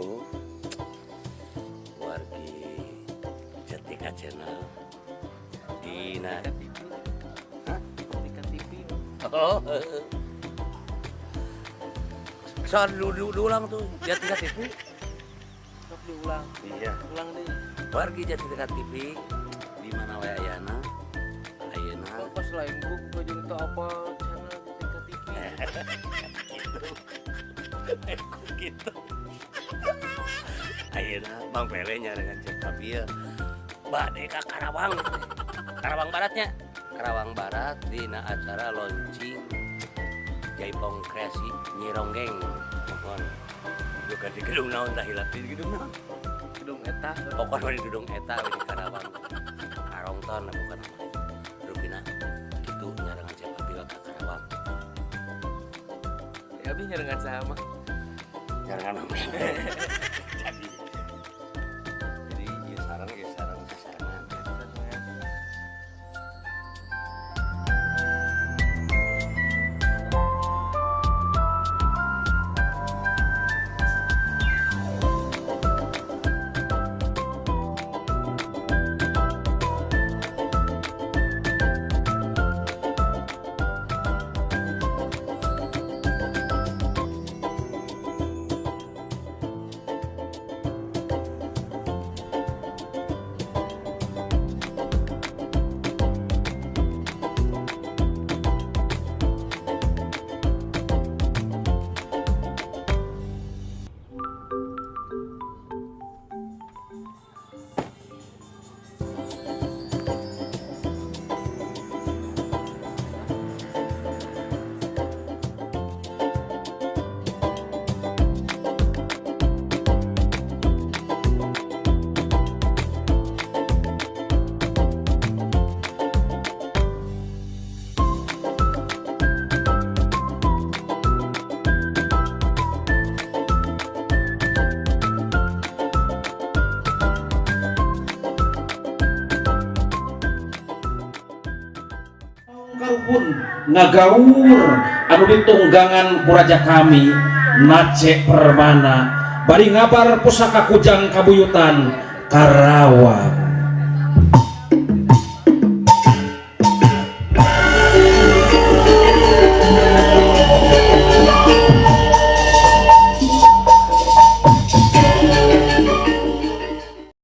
Wabarakatuh. Wargi Jatika Channel. Dina. Hah? Jatika TV. Oh. Soal dulu diulang tuh Jatika TV. Sok diulang. Iya. Ulang deh. Wargi Jatika TV di mana wae ayana? Ayeuna. Kok pas lain gua jeung teu apa channel Jatika TV. Gitu. Gitu. Ayeuna Bang Pele nyarengan Cep Kabil. Bade ka Karawang. Karawang Baratnya. Karawang Barat dina acara launching Jaipong Kreasi Nyi Ronggeng. Mohon juga di gedung naon tah, hilap di gedung naon? Gedung eta. Pokoknya di gedung eta we di Karawang. Karongton bukan rupina gitu nyarengan Cep Kabil ka Karawang. Ya abi nyarengan sama. Nyarengan sama. Jadi ieu sareng ieu sareng sasarengan. Karuhun ngagaur anu ditunggangan ku raja kami Nace Permana bari ngabar pusaka kujang kabuyutan Karawang.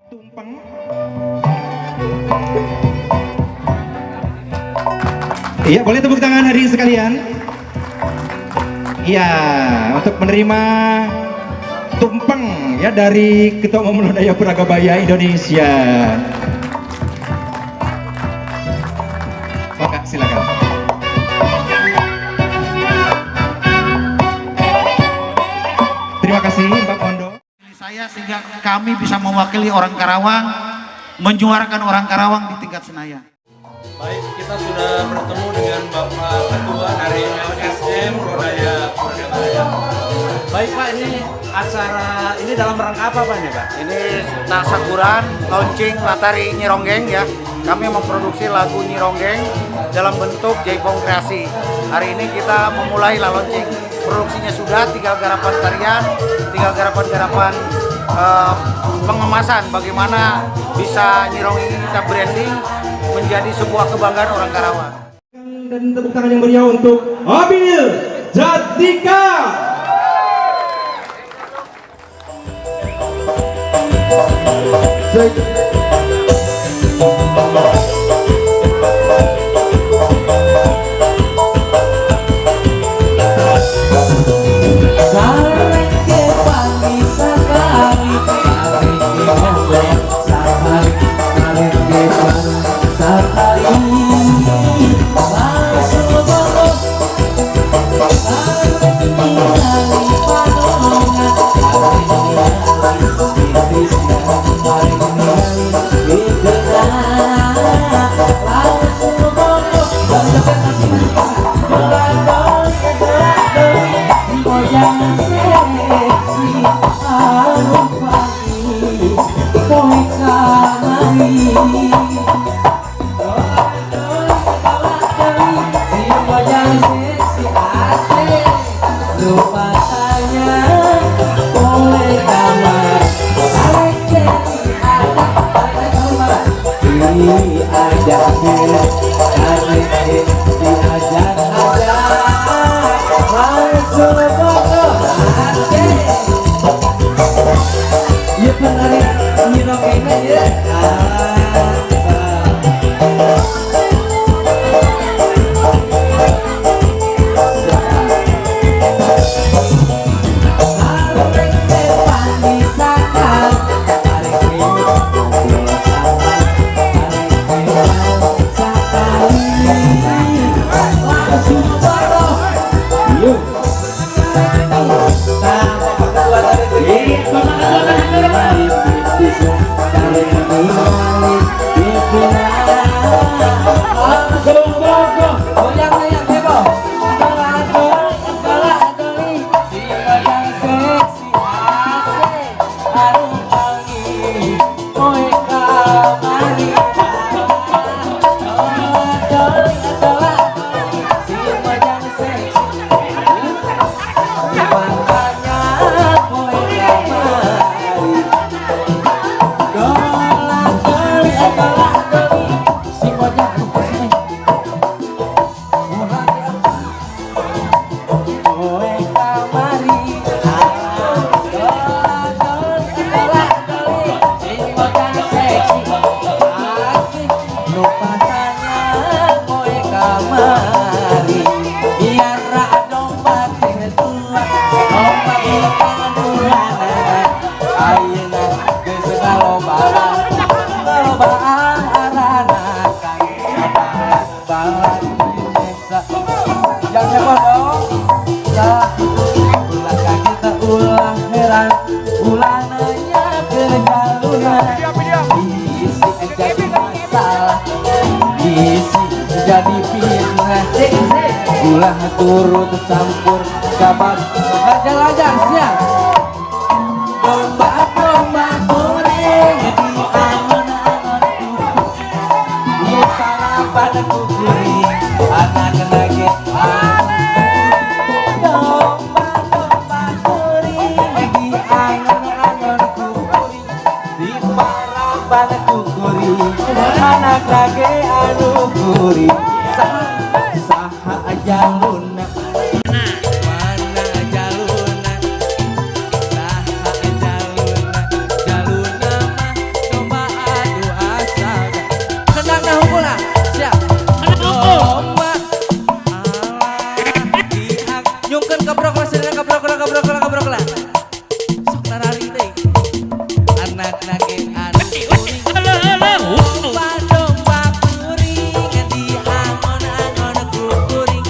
Tumpeng. Iya, boleh tepuk tangan hadirin sekalian. Iya, untuk menerima tumpeng ya dari Ketua Umum Lodaya Puragabaya Indonesia. Oke, silakan. Terima kasih Mbak Mondo. Saya sehingga kami bisa mewakili orang Karawang, menyuarakan orang Karawang di tingkat Senayan. Baik, kita sudah bertemu dengan Bapak Ketua dari LSM Lodaya Puragabaya. Baik Pak, ini acara ini dalam rangka apa Pak ini Pak? Ini tasakuran launching Latari Nyi Ronggeng ya. Kami memproduksi lagu Nyi Ronggeng dalam bentuk Jaipong Kreasi. Hari ini kita memulai lah launching. Produksinya sudah, tinggal garapan tarian, tinggal garapan-garapan pengemasan bagaimana bisa Nyi Ronggeng ini kita branding menjadi sebuah kebanggaan orang Karawang. Dan tepuk tangan yang meriah untuk Abil Jatnika. Anu panggih poe kamari. Doli adalah si mojang seksi, makanya poe kamari. Dola doli adalah doli si mojang seksi, poe kamari. Dola doli adalah doli si mojang seksi, asik lupa tanya poe kamari. Biar domba teh tua, domba bukan duanana, ayeuna geus kalobaan, kalobaan aranakan balat-balat di desa. Yang heboh dong. Tah, ulah kaget ulah heran, ulah nanya ke jaluna. Bisi jadi masalah, bisi jadi fitnah. Ulah turut campur sabab ngajar-ajar siap. Domba-domba kuring di angon-angon di paraban kuring anak nage. Domba-domba kuring di angon-angon kuring di paraban kuring anak nage anu kuring. Saha jaluna, mana jaluna, saha jaluna, jaluna mah domba adu asal. Kendang dah hungkul ah, siap. Domba alah diang nyungkeun kabrok lah, sirena kabrok lah, kabrok lah, kabrok lah. Sok narari teh. Anak nage anu kuring. Domba domba kuring di angon-angon kukuring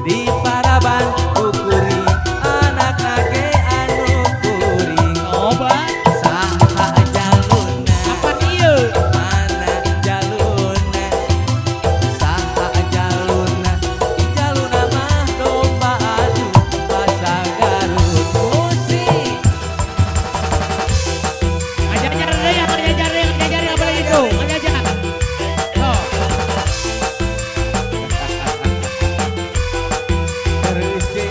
di paraban kukuring anak nage anu kuring. Saha jaluna, Apa ieu? Mana jaluna, saha jaluna, jaluna mah domba adu asa Garut. Musik. Ngajajar deui, ngajajar deui, ngajajar apa lagi itu? Ngajajar. Oh. Terus ge.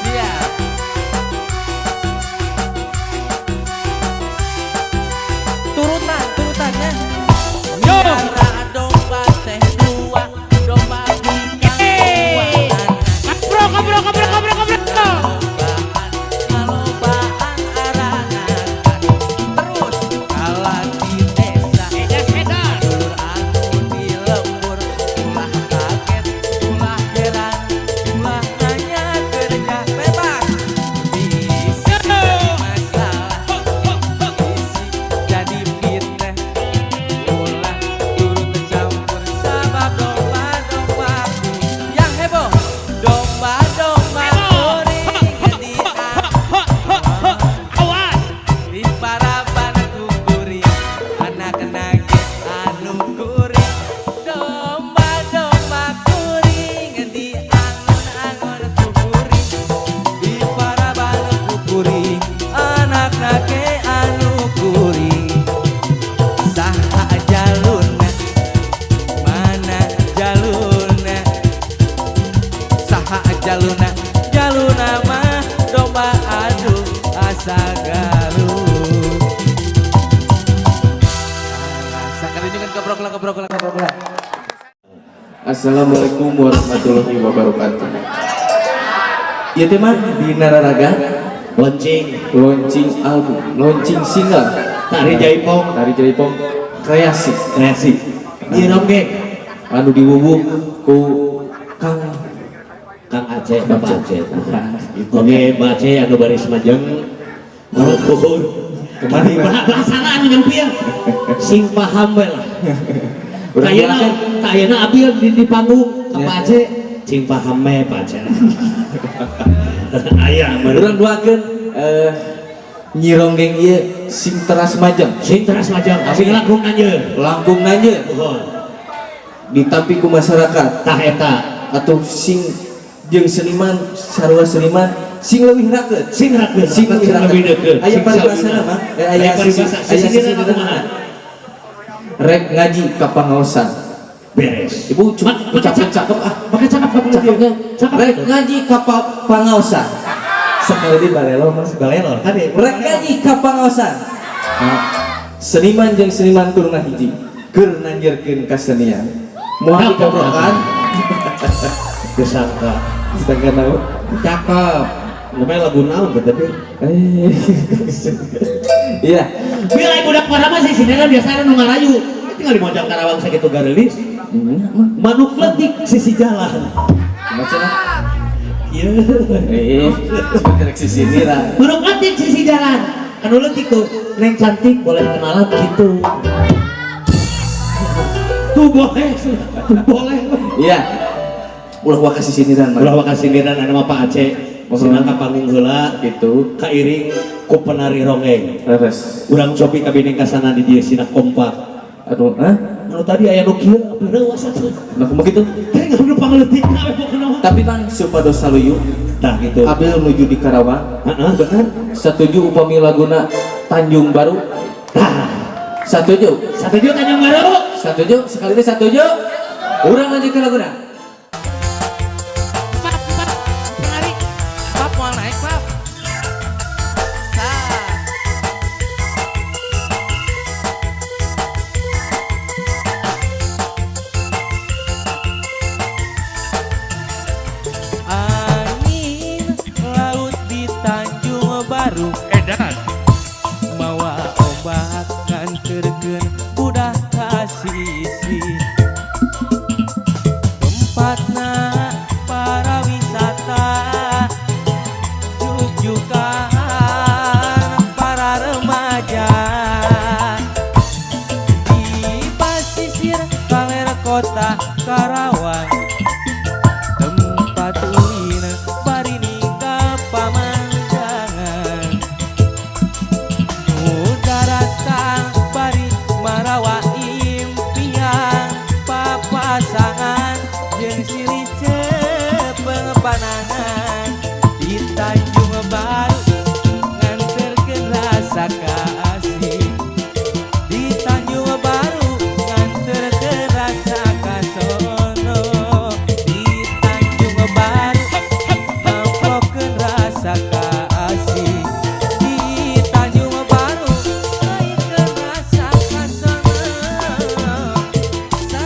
Siap. Turutan, turutannya. Yo. Miara domba teh dua, domba bungkang dua anak. Kabrok, kabrok, kabrok, kabrok, kabrok. Kalobaan, kalobaan aranakan. Terus kalah di desa. Edas, edas. Dulur anu di lembur, ulah kaget, ulah heran, ulah nanya kerja bebas. Bisa jadi masalah, bisi jadi fitnah. Ulah turut campur sabab domba-dombaku yang heboh. Domba-domba kuring di Awas. di paraban kukuring anak nage anu kuring. Domba-domba kuring di angon-angon kukuring di paraban kukuring anak nage anu kuring. Saha jaluna, mana jaluna, saha jaluna, jaluna mah domba adu asa Garut. Alah, sakalinya kan kebrok lah, kebrok lah, kebrok lah. Assalamualaikum warahmatullahi wabarakatuh. Ya teman di Nararaga Launching launching album, launching single Tari Jaipong. Tari Jaipong kreasi. Kreasi Nyi Ronggeng anu diwuwuh ku Kang Kang Aceh, Bapak Aceh. Oke, Pak Aceh anu baris majeng. Nuhun. Kemana? Bahasana anu nyempil. Sing paham we lah. Urang Ayeuna doakeun. Ayeuna abil di panggung ka Ya. Pak Aceh. Sing paham we Pak Aceh. Aya meureun. Urang doakeun Nyi Ronggeng ieu sing teras majeng. Sing teras majeng, sing langkung nanjeun. Langkung nanjeun. Nuhun. Ditampi ku masyarakat Tah eta. Atau sing jeung seniman, sarua seniman. Sing leuwih rakeut. Sing rakeut. Sing leuwih rakeut. Lebih deket. Aya Sing paribasana sauna. mah. Aya Aya paribasa. aya Sisindiran sisindiran. kumaha? Rek ngaji ka pangaosan. Beres. Ibu cuma ucapkeun cakep ah. Make cakep ka Cakepnya. Cakep. Rek ngaji ka pangaosan. Sekali di balelo mas. Balelo kan ya. Rek ngaji ka pangaosan. Nah, seniman jeung seniman kudu hiji. Keur nanjerkeun kasenian. Moal dikabrokan. Gesangka. Sedangkan naon? Cakep. Namanya lagu naon teh tapi. Iya. Bila budak parama sih sindiran biasanya nu ngarayu. Tinggal di Mojang Karawang sakitu gareulis. Manuk letik sisi jalan. Macam Ieu. Seperti rek sisindiran. Manuk letik sisi jalan. Anu letik tuh, neng cantik boleh kenalan gitu. Tuh boleh, tuh boleh. Iya. Ulah waka sisindiran mah. Ulah waka sindiran anu mah Pak Aceh. Sina ka panggung heula gitu. Kairing ku penari ronggeng. Leres. Urang cobi kabeh kasana di dieu sina kompak. Aduh, hah? Anu tadi aya nu kieu reuas atuh. Nah, kumaha kitu? Teh geus nu pangletik we pokona mah. Tapi kan supados saluyu. Tah gitu. Abil menuju di Karawang. Heeh, bener. Setuju upami laguna Tanjung Baru. Tah. Setuju. Setuju Tanjung Baru. Setuju, sekali lagi setuju. Urang lanjutkan laguna. Pap, pap, penari. Pap mau naik, pap. Sa. Angin laut di Tanjung Baru Edan. mawa ombak nganterkeun budak ka sisi tempatna para wisata jujukan para remaja di pasisir kaler kota Karawang tempat ulin bari ninggal pamandangan daratan bari marawa impian papasangan jeung silih cepeng panangan di Tanjung Baru nganterkeun rasa kasih di Tanjung Baru nganterkeun rasa kasono di Tanjung Baru amplokeun rasa kasih di Tanjung Baru ngaitkeun rasa kasono. Sa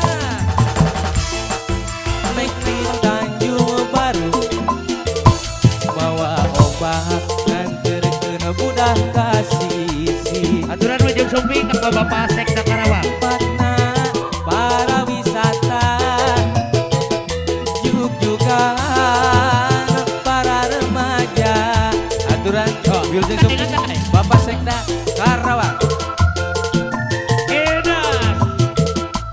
nek di Tanjung Baru mawa ombak nganterkeun budak ka sisi Aturan wilujeng sumping ka Bapak Sekda Karawang. tempatna para wisata juk-jukan para remaja. Aturan wilujeng sumping Bapak Sekda Karawang. Edan.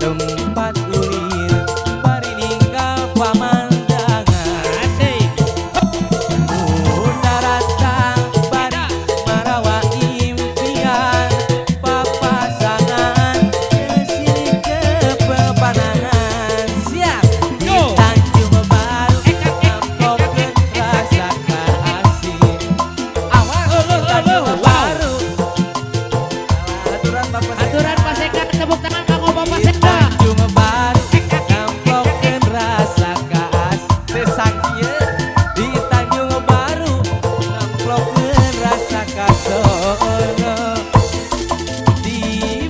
Tempat ulin bari ninggal pamandangan Asik. daratan bari marawa impian papasangan kesini kepepanangan siap di Yo. Tanjung Baru amplokeun rasa kasih awas di Tanjung Baru aturan Bapak Sekda. Aturan Pak Sekda, tepuk tangan kanggo Bapak Di Sekda. Tanjung Baru amplokeun rasa kasih sakieu di Tanjung Baru amplokeun rasa kasono di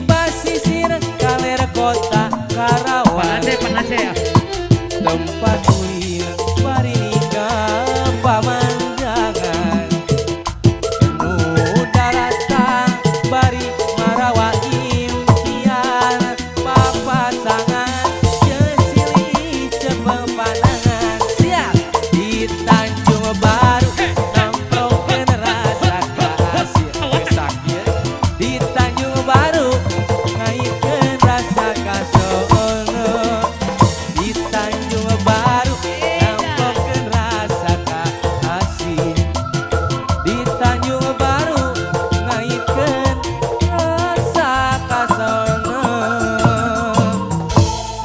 pasisir kaler kota Pak Karawang Aceh, Pak Aceh ya. tempat ulin bari ninggal pamandangan nu daratan bari marawa impian papasangan jeung silih cepeng panangan siap di Tanjung Baru namplokeun rasa kasih sakieu di Tanjung Baru ngaitkeun rasa kasono di Tanjung Baru namplokeun rasa kasih di Tanjung Baru ngaitkeun rasa kasono.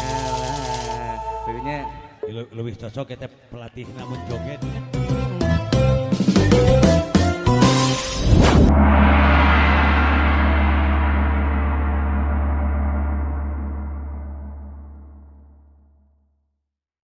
Alah, pokoknya Lebih cocok kita pelatih namun joget.